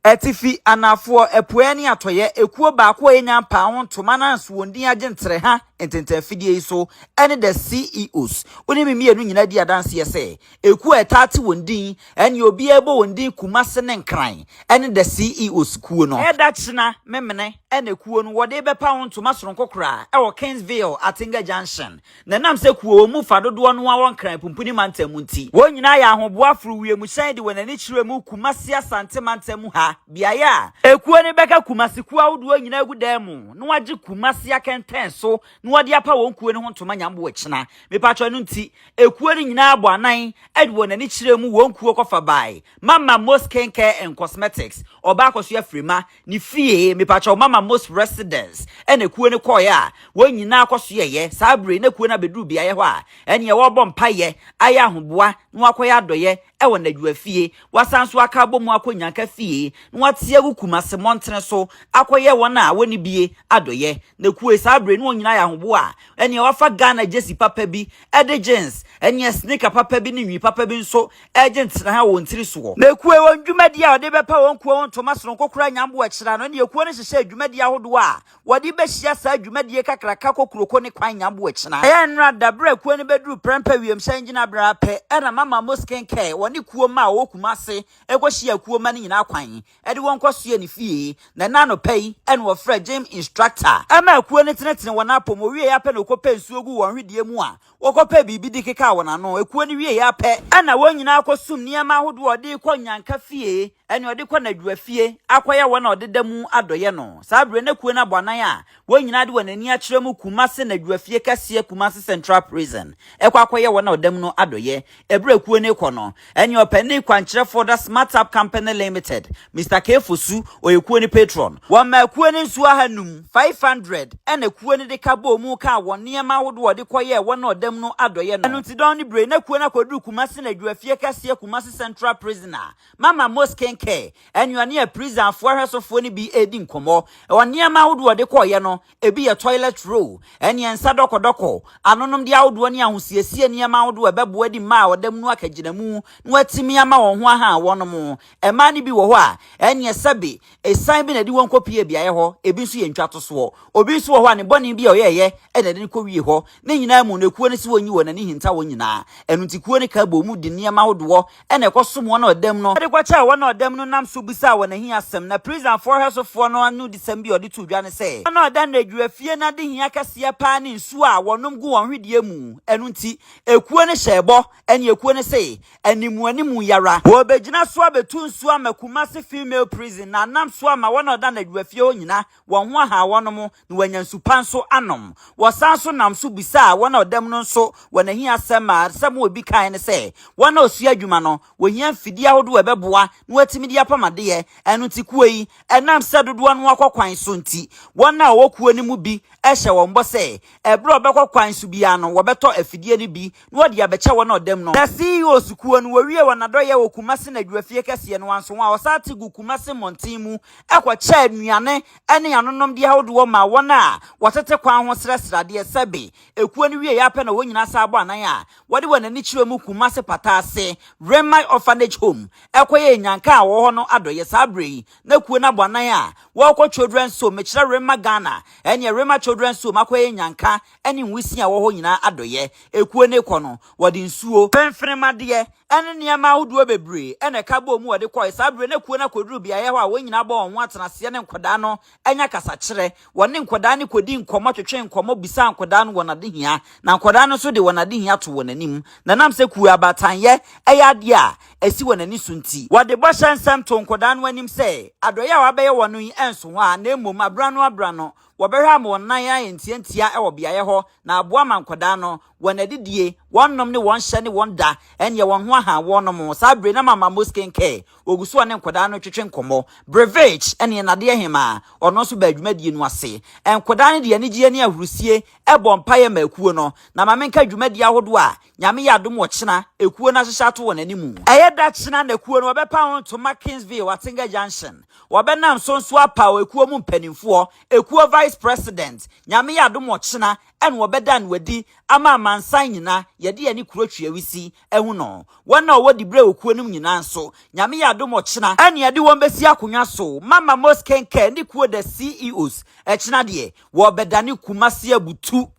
Atifi, Anafoɔ, Apueɛ ne Atɔeɛ ekuo baako a yɛnya mpaa ho ntoma na nso wɔn din agye ntereha ntentanfidie yi so ne The CEOs. Wo ne me mmienu nyinaa di adanseɛ sɛ ekuo a ɛtaa te wɔn din ne obiara bɔ wɔn din Kumase ne Nkran ne The CEOs kuo no. Ɛda kyena Memene na ekuo no wɔde rebɛpa ho ntoma soronko koraa wɔ Kingsville Atenga Junction. Na ɛnam sɛ kuo wɔ mu fa dodoɔ no ara wɔ Nkran Pumpuni mantam mu nti, wɔn nyinaa yɛ ahoboa foro wiemhyɛn de wɔn ani kyerɛ mu Kumasi Asante mantam mu ha, beaeɛ a ekuo no bɛka Kumasi kuo ahodoɔ nyinaa agu dan mu na wɔagye Kumasi akɛntɛn so na wɔde apa wɔn kuo no ho ntoma nyambo akyina. Mepakyɛ ɛno nti, ekuo no nyinaa bɔ anan de wɔn ani kyerɛ mu wɔn kuo kɔfa bae Mama Mo Skin Care and Cosmetics, Ɔbaa Akɔsoa Firima, Ne fie, mepakyɛw, Mama Mose residence, ɛna kuo no kɔeɛ a wɔn nyinaa kɔsoɛeɛ. Saa berɛ yi na kuo no abɛduru beaeɛ hɔ a ɛneɛ wɔrebɔ mpaeɛ, ayɛ ahoboa na wɔakɔyɛ adɔeɛ wɔ Nadwoa fie. Wɔasan nso aka abɔ mu akɔ Nyanka fie na wɔate agu Kumase mmɔntene so akɔyɛ wɔn a wɔnni bie adɔeɛ. Na kuo yi saa berɛ yi na wɔn nyinaa ayɛ ahoboa a ɛneɛ wɔafa Ghana gyesi papa bi de jeans, ɛneɛ sneaker papa bi ne nwi papa bi nso regye ntenaha wɔ wɔn tiri soɔ. Na ekuo yi wɔn dwumadie a wɔde bɛpa wɔn kuo ho ntoma sononko koraa nya mmoa akyira no, ɛne ekuo no hyehyɛɛ dwumadie ahodoɔ a wɔde bɛhyia saa dwumadie kakraka kokuroko ne kwan nya mmoa akyina. Ɛyɛ nnora da berɛ a kuo no bɛduru Prempeh wiemhyɛn gyinaberɛ ara pɛ ɛna Mama Mo Skin Care wɔne kuo mma a wɔwɔ Kumase kɔhyiaa kuo mma no nyinaa kwan de wɔn kɔsoɛɛ ne fie. Na ɛna anɔpa yi ɛna wɔfrɛɛ gym instructor ma kuo no tenetene wɔn apɔ mu. Ɔwieɛ ara pɛ na ɔkɔpɛɛ nsuo guu wɔn wedeɛ mu a Wɔkɔpɛɛ biribi de kekaa wɔn ano. Ekuo no wieeɛ ara pɛ na wɔn nyinaa kɔsum nneɛma ahodoɔ a ɔde rekɔ nnyanka fie ne ɔde kɔ n'adwua fie akɔyɛ wɔn a ɔdeda mu adɔeɛ no. Saa berɛ no na kuo no abɔ anan a wɔn nyinaa de wɔn ani akyerɛ mu Kumase N'adwua fie kɛseɛ, Kumase Central Prison, rekɔ akɔyɛ wɔn a ɔda mu no adɔeɛ. Ɛberɛ a kuo no rekɔ no, ɛne ɔpanin kwankyerɛfoɔ da Smart Up Company Limited, Mister K. Fosu, ɔyɛ kuo no patron. Wɔmaa kuo no nsuo ahanum, 500, ɛna kuo no de ka bɔɔ mu kaa wɔn nneɛma ahodoɔ a wɔde kɔyɛɛ wɔn a ɔda mu no adɔeɛ no. Ɛno nti dɔn no berɛ yi, na kuo no akɔduru Kumasi Nnaduafie kɛseɛ, Kumasi Central Prison a Mama Mo Skin Care ɛne ɔne aprisonfoɔ ahwɛsofoɔ no bi redi nkɔmmɔ. Wɔ nneɛma ahodoɔ a wɔde kɔeɛ no, Ebi yɛ toilet roll, ɛne nsa dɔkɔdɔkɔ, anonomde ahodoɔ ne ahosiesie nneɛma ahodoɔ a ɛbɛboa adi mmaa a wɔda mu no akagyinamu na wɔatumi ama wɔn ho ahaa wɔn. Mmaa no bi wɔ hɔ a, ɛneɛ sɛbe esiane bi na ɛde wɔn kɔpue beaeɛ hɔ, ebi nso yɛ ntwatosoɔ. Obi nso wɔ hɔ a ne bɔne bi a ɔyɛeɛ na ɛde no kɔwie hɔ. Ne nyinaa mu no, ekuo no se wɔnyi wɔn ani nhinta wɔn nyinaa. Ɛno nti kuo no ka bɔɔ mu de nneɛma ahodoɔ na ɛkɔsom wɔn a ɔda mu no, de kɔkyɛɛ wɔn a ɔda mu no nam so bisaa wɔn ahiasɛm. Na prisonfoɔ hwɛsofoɔ no anodisɛm bi a ɔde too dwa ne sɛ, Wɔn a ɔda nnadua fie no adehia kɛseɛ paa ne nsuo a wɔnom gu wɔn hwedeɛ mu. Ɛno nti, ekuo no hyɛɛ bɔ, ɛne ekuo no se, Animuanimu yi ara, wɔbɛgyina so abɛtu nsuo ama Kumasi Female Prison na anam so ama wɔn a ɔda nnadua fie hɔ nyina wɔn ho ahaa wɔnom na wɔanya nsu pa nso anom. Wɔsan nso nam so bisaa wɔn a wɔda mu no nso wɔn ahiasɛm ma asɛm a obi kae ne sɛ, wɔn a wɔsua adwuma no, wɔhia mfidie ahodoɔ a ɛbɛboa na wɔatumi de apam adeɛ. Ɛno nti kuo yi, ɛnam sɛ dodoɔ no ara kɔ kwan so nti, wɔn a wɔwɔ kuo no mu bi hyɛ wɔn bɔ sɛ, ɛberɛ a wɔbɛkɔ kwan so biara no, wɔbɛtɔ afidie no bi na wɔde abɛkyɛ wɔn a wɔda mu no. Na CEOs kuo no, wɔwiee wɔn adɔeɛ wɔ Kumasi Nnaduafie kɛseɛ no ara nso, wɔn a wɔsan te gu Kumasi mmɔnten mu kɔkyɛɛ nnuane ne anonomdeɛ ahodoɔ maa wɔn a wɔtete kwan ho srɛsrɛ adeɛ. Sɛbe ekuo no wieeɛ ara pɛ na wɔn nyinaa san bɔ anan a wɔde wɔn ani kyerɛɛ mu Kumasi Pata ase Remai Orphanage Home kɔyɛɛ nnyanka a wɔwɔ hɔ no adɔeɛ. Saa berɛ yi, na kuo no abɔ anan a wɔrekɔ Children's Home, mekyerɛ Rema Ghana, ɛneɛ Rema Children's Home akɔyɛ nnyanka ne nwisiaa a wɔwɔ hɔ nyinaa adɔeɛ. Ekuo no rekɔ no, wɔde nsuo, mfenemadeɛ, ne nneɛma ahodoɔ bebree na ɛka bɔɔ mu wɔde kɔe. Saa berɛ na kuo no akɔduru beaeɛ hɔ a wɔn nyinaa bɔ wɔn ho atenaseɛ ne nkwadaa no anya kasakyerɛ. Wɔne nkwadaa no kɔdi nkɔmmɔ, twetwe nkɔmmɔ, bisaa nkwadaa no wɔn adehia, na nkwadaa no nso de wɔn adehia too wɔn anim. Na ɛnam sɛ kuo abaatanyɛ yɛ adeɛ a ɛsi wɔn ani so nti, wɔde bɔhyɛ nsɛm too nkwadaa no anim sɛ adɔeɛ a wɔabɛyɛ wɔn no yi nso hɔ a, na mmom aberɛ ano aberɛ ano wɔbɛhwɛ ama wɔn nan ayɛ ntiantia wɔ beaeɛ hɔ na aboa ma nkwadaa no wɔn adidie, wɔn nom ne wɔn hyɛ ne wɔn da, ɛneɛ wɔn ho ahaa wɔnom. Saa bere na Mama Mo Skin Care ɔgu so ɔne nkwadaa no retwetwe nkɔmmɔ. Brevich ɛneɛ Nadeɛ Hemaa, ɔno nso baa dwumadie no ase. Nkwadaa no de anigyeɛ ne ahurusie bɔɔ mpaeɛ maa kuo no. Na ma menka dwumadie ahodoɔ a Nyame yɛ adom ɔkyena ekuo no ahyehyɛ ato wɔn anim. Ɛyɛ da kyena na kuo no wɔbɛpaw ho ntoma Kingsville, Watenga Junction. Wɔbɛnam so nso apaw ekuo mu mpanimfoɔ, ekuo vice. Vice President. Nyame yɛ adom ɔkyena ɛna wɔbɛda no adi ama amansan nyinaa yɛde yɛne kuro tweawisi ahu no. Wɔn a wɔwɔ diberɛ wɔ kuo no mu nyinaa nso, Nyame yɛ adom ɔkyena ɛna yɛde wɔn bɛsi akonnwa so. Mama Moskenke ne kuo The CEOs ɛkyena deɛ wɔbɛdane Kumasi abutu.